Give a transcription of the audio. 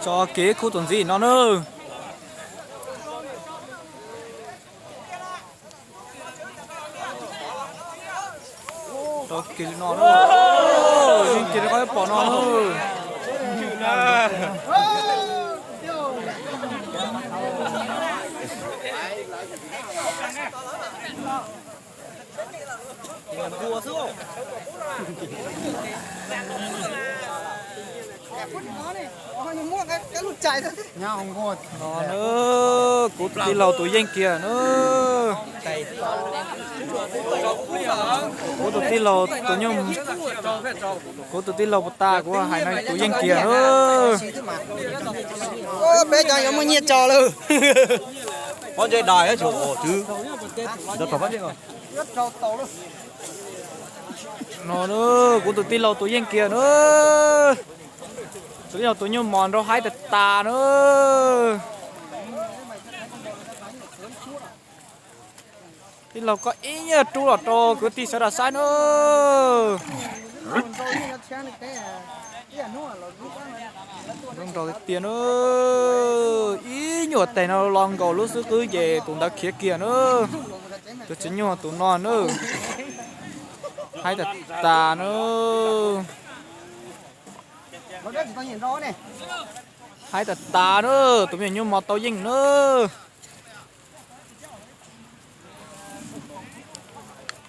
Tso kev khub tus ntxiv no na. Tso kev no na. Yeej kev rau qhov pom no na. Kuv tus tij laug tus yeej kiag na. Kuv tus tij laug tus nyuj, kuv tus tij laug puas tas kuv hais no tus yeej kiag na. Peb cov yuav muaj nyiaj tso lawm. Pob ntseg dais tsum twv. No, kuv tus tij laug tus yeej kiag na. Tus tij laug tus nyuj mos nrau haib tas tas na. Tij laug koj ib nyuag rub los rau kwv tij sawv daws saib na. Zoo nraug tiag tiag na. Ib nyuag tes no los nkaus lub xub qwb ces tus ntawd khiav kiag na. Tus tsis nyuaj tus no na. Haib tas tas na. Haib tas tas na, tus me nyuam nyuj mos tau yeej na.